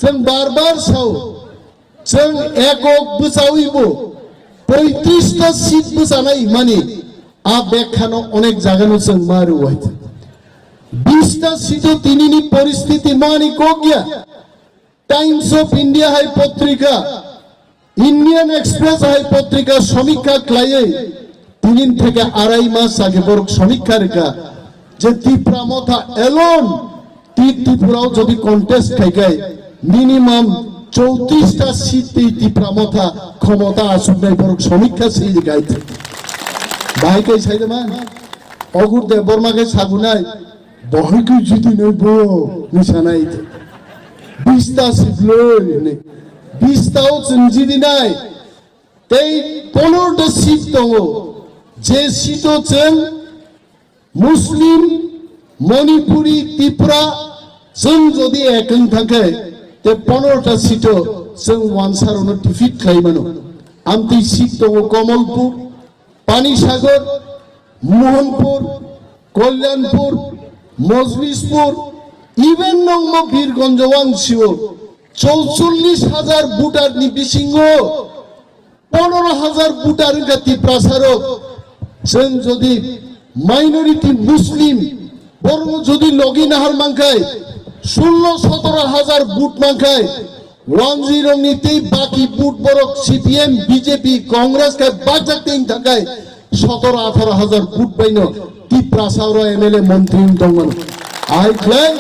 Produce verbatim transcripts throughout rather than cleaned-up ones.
Chwng bar bar sao, chwng ekok bwchawi bo poitrista seat bwchanai hwnmani a bekhano onek jagano chwng ma rwui. Bista seat o tinini poristiti mani kok ya. Times of India hai potrika, Indian Express hai potrika samikha khlaiwi tinin theke arai mas age borok samikha rwkha je Tipra Motha alone ti Tripura o jodi contest khai khai minimum chowtris ta seat tei Tipra Motha khomota achuknai borok samikha se gai. Bahai kai sai de ma? Ogur Debbarma khe sagunai, "Bahai khe jidinai bo," hinwi sanai. "Bista sibloi," hinwi. Bista o chwng jidinai. Tei ponorta seat tongo. Je seat o chwng Muslim, Manipuri, Tripura, chwng jodi ek wng thangkhe, te ponorta seat o chwng wansarokno defeat khlai mano. Amtwi seat tongo Kamalpur, Panisagar, Mohanpur, Kalyanpur, Mojlispur, even nongmo Birgonjo wangsio chowchollis hajar voter ni bisingo ponoro hajar voter wngkha Tiprasa rok. Chwng jodi minority Muslim, borok jodi logi nahar mankhai, sullo sotoro hajar vote mankhai, Wanjwi rokni tei baki vote borok C P M, B J P, Congress khe bajak tei wng thangkhai sotoro atharo hajar vote baino Tiprasa oro M L A montri wng tongmano. Ahai khlai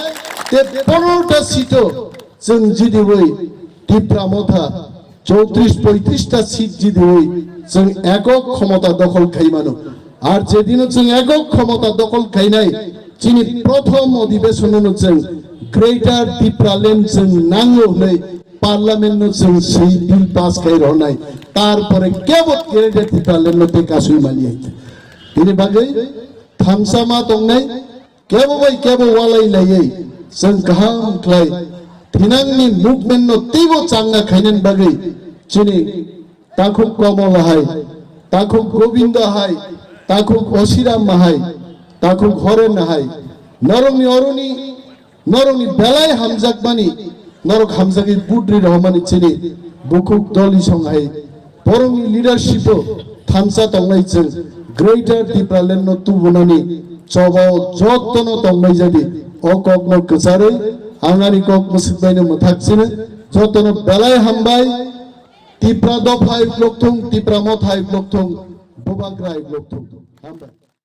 te ponorta seat o chwng jidiwi Tipra Motha chowtris poitris ta seat jidiwi chwng ekok khomota dokhol khai mano. Ar jedino chwng ekok khomota dokhol khainai, chini prothom odibesonno chwng Greater Tipraland chwng nango hwnwi Parliament no chwng swi bill pass khai rwnai. Tarpore kebo Greater Tipraland no tei kasui mani hai. Bini bagwi thansa ma tongnai, kebo bai kebo walai laiwi chwng kaham khlai thinangni movement no teibo changna khainani bagwi chini Takhuk Kamal hai, Takhuk Govinda hai, Takhuk Osiram hai, Takhuk Horen hai, norokni oroni, norokni belai hamjakmani, norok hamjagwi budri rohormani chini bukhuk doli song hai, borokni leadership o thansa tongnai chwng Greater Tipraland no tubunani chobao jotono tongnai jadi o kokno kwcharwi ang ani kok mwswk baino mwthak chini jotono belai hambai. Tipra dopha hai block thung, Tipra motha hai block thung, Bubagra hai block thung. Hambai.